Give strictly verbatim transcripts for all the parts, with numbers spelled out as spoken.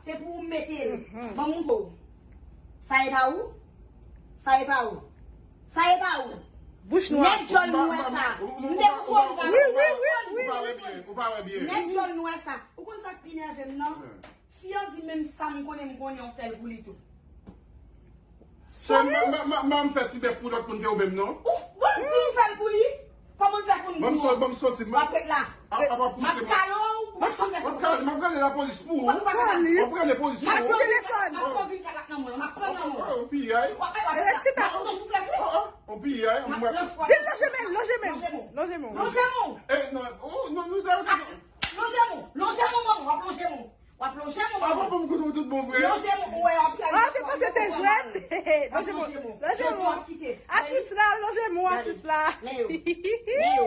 Se pou ou mete l. Ban m montre w. Sa e pa ou? Sa e pa ou? Sa e pa ou? Bouch nwa. Nèt djòl nou wè sa. M te konnen. Wi, wi, wi, wi. Ou pa wè byen, ou pa wè byen. Nèt djòl nou wè sa. Ou konn sa k pi nève m nan? Fi an di menm sa m konnen, m konnen w fè l pou li tou. Se m, m, m, m, m fè ti bèf pou lòt moun ke ou menm non. Ou, bon, di m fè l pou li. Kòman l fè konn pou ou? Ban m sòti, ban m sòti. W ap ret la. A, a pa pouse mwen. M ap kale w pou w janm fè sa. M ap kale, m ap rele lapolis pou ou. Ou pa ka fè sa. M ap rele polis pou ou. M ap pran vin kat la nan men w. M ap pran nan men w. Ou piyay. W ap, w ap ret la. M ap fè w souflèt wi. Ou piyay. M ap lòs fwa. Di l lonje men, lonje men. Lonje men. Lonje men. Lonje men. E, non, ou, non, nou ta. Lonje men. Lonje men, manman. W ap lonje men. W ap lonje men, manman. Avan pou m koute ou tout bon vre. Lonje men, ou wè, w ap kale. Ah, se paske te jwèt. Lonje men. Lonje men. Jodi w ap kite. Atis la, lonje men, atis la. Men yo. Men yo.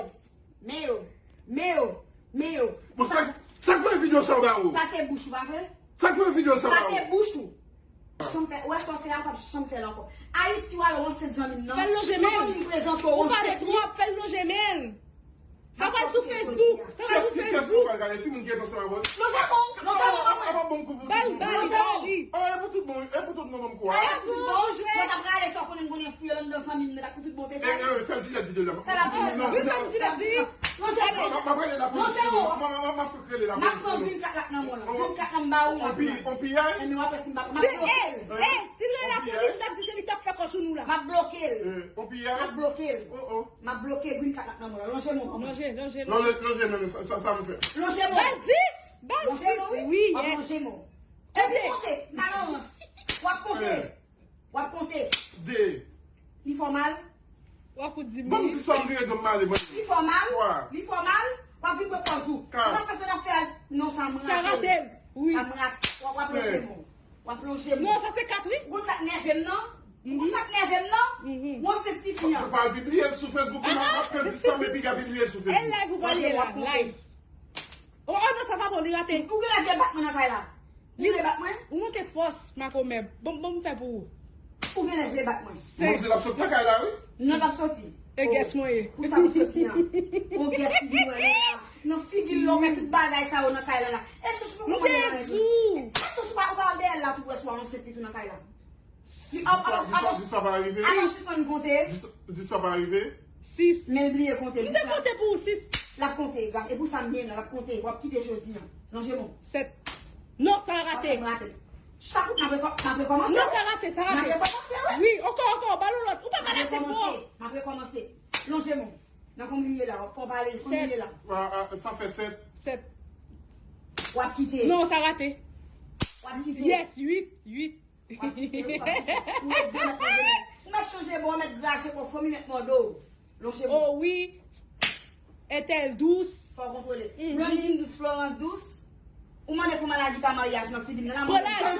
Men yo. Men yo. Men yo. Bon, sa, sa k fè videyo sa ba ou? Sa se bouch ou, pa vre? Sa k fè videyo sa ba ou? Sa se bouch ou. Janm fè, ou wè sa w fè a, w p ap janm fè l ankò. Ayiti, w al ansent zanmi m nan. Fè l lonje men l. Zanmi m prezante w ansent li. Ou pale twòp, fè l lonje men l. Sa pral sou Facebook. Sa pral sou Facebook. Kès ki pral gade? Timoun ki ret ansanm avè l. Lonje men w, lonje men w, manman. Apa bon kou pou tout moun. Ba l, ba li, ba li. Ah, e pou tout bon, e pou tout moun, kou a. E pou ou jwe. Mwen t ap rale sa w konnen m konnen fouye l anndan zanmi m nan, pou tout bon te fè. E, e, fè l dilèt videyo la. Sa l ap fè. Wi, fè l dilèt, wi. Lonje men w. M ap rele lapolis. Lonje men w. M ap, m ap, m ap fèk rele lapolis. M ap pran vin kat la k nan men w lan. Vin kat la m ba ou. On pi-, on piyay? Enben w ap wè si m pa, m ap bloke l. E, e, si l rele lapolis, l ap di se li k t ap fè kò sou nou la. M ap bloke l. E, on piyay? M ap bloke l. Oh, oh. M ap bloke green card la nan men w la. Lonje men w, manman. Lonje, lonje. Lonje, lonje men w, sa, sa, sa m fè. Lonje men w. Ba l dis! Ba l dis! Wi, yes. W ap lonje men w. Epi konte, malorans. W ap konte. W ap konte. De. Li fè w mal? W ap fout di m. Ban m di sa m vire do m ale, mwen. Li fè w mal? Twa. Li fè w mal? W ap vin pran pòz ou. Kat. Ou pa fè sa w ap fè a. Non, sa m rate. Sa rate l. Wi. Sa m rate. W ap, w ap lonje men w. W ap lonje men w. Non, sa se kat, wi. Ou konn sa k nève m nan? Ou konn sa k nève m nan? Mwen se tifi an. Ou pral pibliye l sou Facebook, m ap pran dis tan epi y a pibliye l sou Facebook. E live ou pral ye la, live. Oh, oh, non, sa pa bon, li rate. Ou genlè vle bat mwen nan kay la. Ou vle bat mwen? Ou manke fòs, makomè. Bon, bon, m fè pou ou. Ou genlè vle bat mwen. Manzè l ap sot nan kay la, wi. Non, l ap soti. E gès mwen ye. Pou sa pou soti an. Bon, gès ki vin wè la. Nan figi l, lè w wè tout bagay sa yo nan kay la la. Èske ou poko konnen nan rèv ou? Èske ou pa, ou pa al dèyè l la tou wè si w a ansent li tou nan kay la? Di sa, di sa, di sa pa rive. Avan sispann konte. Di sa, di sa pa rive. Sis. Men l bliye konte. M te konte pou ou, sis. L ap konte, gade. E pou sa m byen la, l ap konte. W ap kite jodi an. Lonje men w. Sèt. Non, sa rate. W ap fè m rate. Chak ou, m ap rekò-, m ap rekòmanse. Non, sa rate, sa rate. M ap rekòmanse, wi. Wi, ankò, ankò, ba l yon lòt. Ou pa pale ase fò. M ap rekòmanse. Lonje men w. Nan konbyen w ye la? W ap fè w pale, konbyen w ye la? Sèt. Ah, ah, sa fè sèt. Sèt. W ap kite. Non, sa rate. W ap kite. Yes, uit, uit. W ap kite, w ap kite. Ou mèt de mèt nan de mèt. Ou mèt chanje bò, ou mèt graje bò, fanmi mèt mòde w. Lonje men w. Oh wi. Entèl dous. Fò w kontwole. Mhm. Blondine dous, Florence dous. Ou mande pou maladi pa maryaj nan figi m nan. Pou lajan.